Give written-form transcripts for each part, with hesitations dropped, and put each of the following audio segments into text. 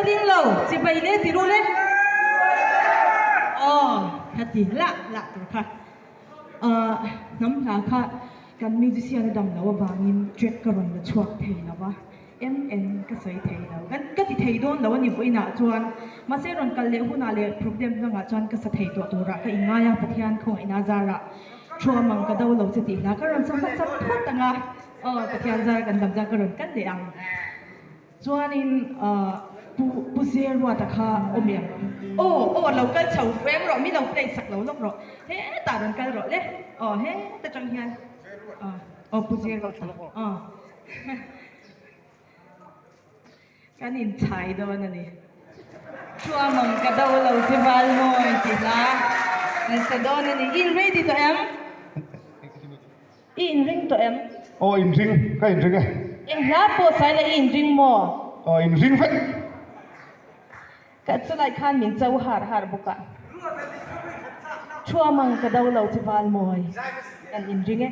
ring lo, chibai le ti ru le. Aw, khati lah lah tur kha. Ahh, hnam hla kha kan musician a dam loh avangin track ka rawn la chhuak thei lo va, MN ka sawi thei lo. Kan ka ti thei dawn lo a ni vawiinah chuan, mahse rawn kal leh hunah leh program dangah chuan ka sa thei tawh turah ka inngai a, Pathian khawngaihna zarah thu amang ka do lo che tih hla ka rawn sa hmasa phawt ang a, aw Pathian zara kan dam chuan ka rawn kal leh ang. Chuanin Pu Pu Zeruata kha awm em? Aw aw lo kal chho reng rawh, mi lo play sak lo lawk rawh, hetah rawn kal rawh le, aw heta tang hian aw Pu Zeruata aw kan inchhai dawn a ni. Thuamang ka do lo che val mawi tih hla kan sa dawn a ni. I in ready tawh em? I inring tawh em? Aw inring, ka inring e. Eng hla pawh sai la i inring maw? Aw inring vek. Ka chulai khan min cho har har bawk a. Thuamang ka do lo che val mawi kan inring e.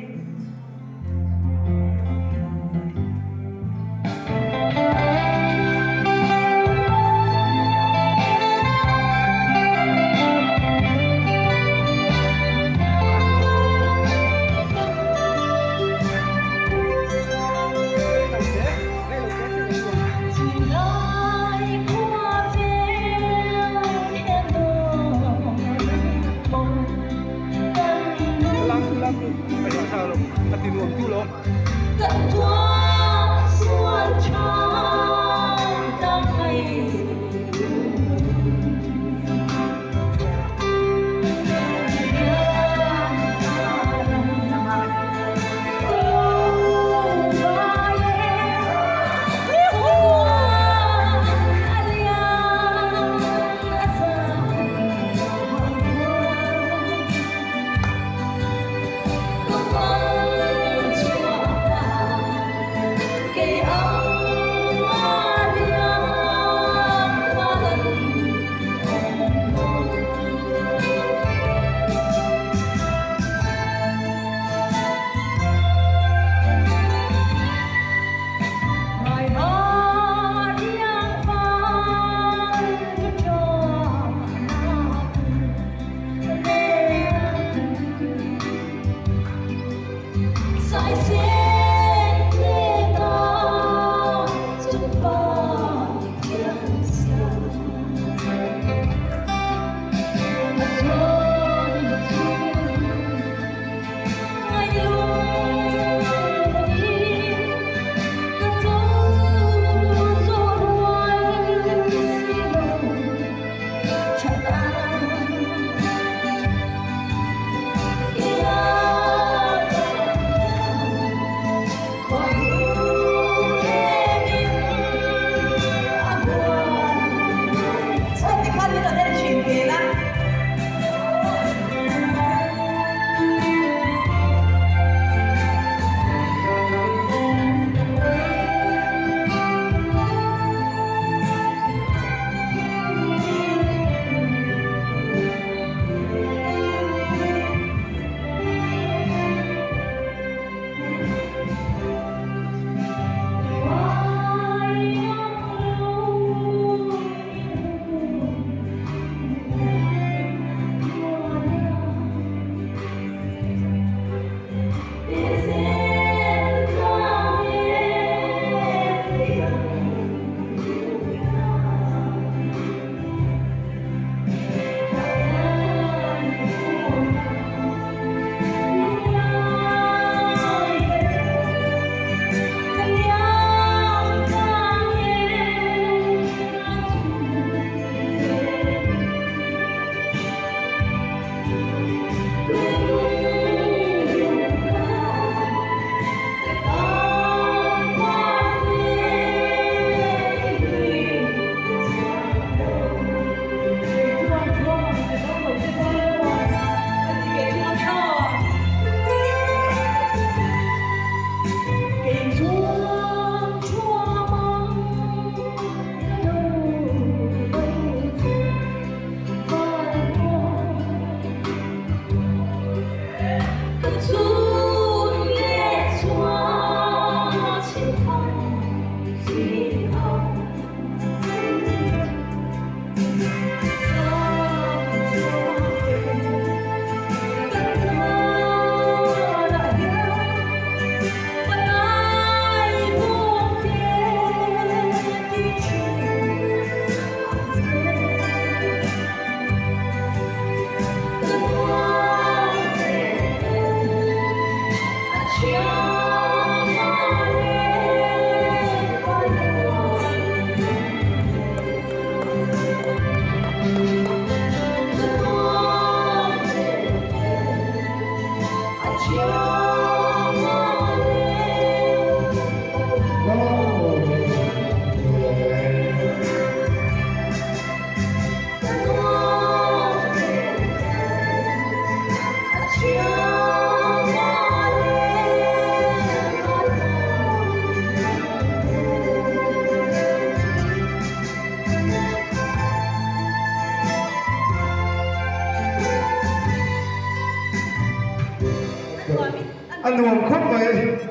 nuam in A nuam khawp mai.